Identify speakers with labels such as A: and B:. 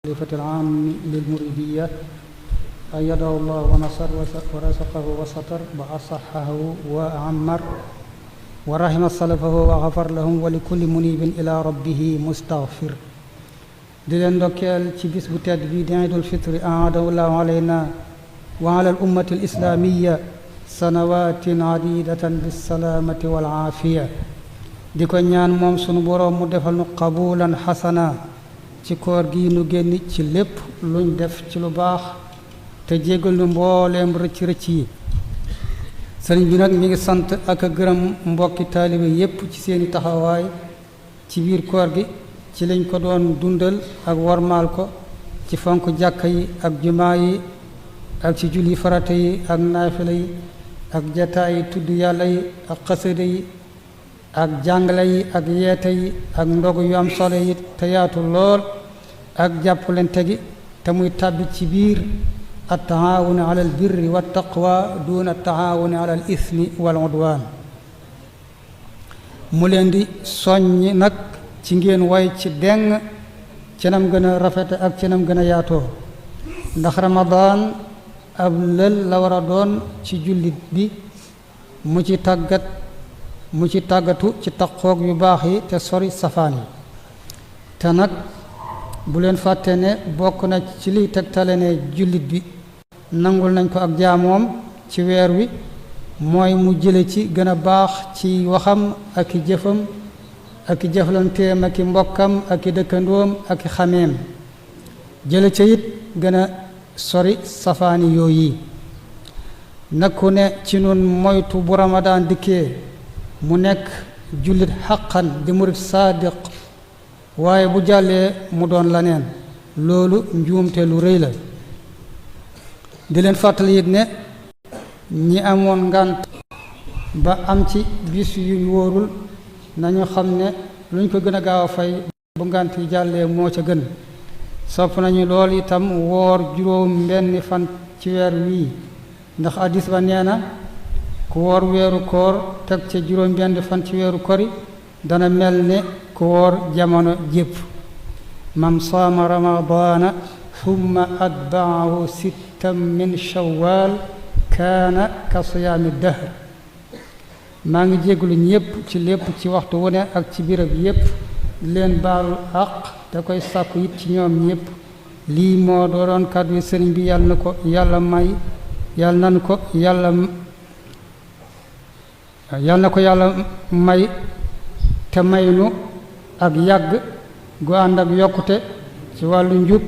A: الخليفة العام للمريدية أيده الله ونصر ورزقه وستر وأصحه وعمر ورحم سلفه وغفر لهم ولكل منيب إلى ربه مستغفر. di leen ndokkeel ci bis bu tedd bi di Iidul Fitri aadahu llahu alayna wa ala al ummati al islamiyya sanawatin adidatan bissalaamati wal aafiya. di ko ñaan moom sunu boroom mu defal nu qabulan xasana ci koor gi nu génn ci lépp luñ def ci lu baax te jéggal nu mbooleem rëcc rëcc yi. sëriñ bi nag mi ngi sant ak a gërëm mbokki taalibe yépp ci seeni taxawaay ci biir koor gi ci lañ ko doon dundal ak warmaal ko ci fonk jàkka yi ak jumaa yi ak ci julli farata yi ak naafila yi ak jataay yi tudd yàlla yi ak xasida yi ak jàngale yi ak yeete yi ak ndogu yu am solo yi te yaatu lool ak jàppalante gi te muy tàbbi ci biir at-taawun ala al birri wa taqwa duna at-taawun ala al ismi wal udwan. mu leen di soññi nag ci ngeen way ci deng ci nam gën a rafete ak ci nam gën a yaatoo, ndax Ramadan ab lël la war a doon ci jullit bi mu ci tàggatu ci taqoog yu baax yi te sori safaan yi. te nag bu leen fàtte ne bokk na ci liy tegtale ne jullit bi nangul nañ ko ak jaamoom ci weer wi mooy mu jële ci gën a baax ci waxam ak i jëfam ak i jëflanteem ak i mbokkam ak i dëkkandoom ak i xameem, jële ca it gën a sori safaani yooyu. nakku ne ci nun moytu bu Ramadan dikkee mu nekk jullit xaqan di murit saadiq, waaye bu jàllee mu doon laneen, loolu njuumte lu rëy la. di leen fàttali it ne ñi amoon ngànt ba am ci bis yuñ wóorul nañu xam ne luñ ko gën a gaaw a fay bu ngànt yi jàllee moo ca gën. sopp nañu lool itam woor juróom benni fan ci weer wii, ndax hadiis ba nee na ku woor weeru koor teg ca juróom benni fan ci weeru kori dana mel ne ku woor jamono jépp. man saama ramadaana thumma atbaahu sittan min shawwal kaana ka siyaami dahr. maa ngi jégalu ñépp ci lépp ci waxtu wu ne ak ci birab yépp di leen baalu àq te koy sàkku it ci ñoom ñépp. lii moo doon kàddu yi sëriñ bi yàlla na ko yàlla may yàlla nan ko yàlla na ko yàlla may te may nu ak yàgg gu ànd ak yokkute ci wàllu njub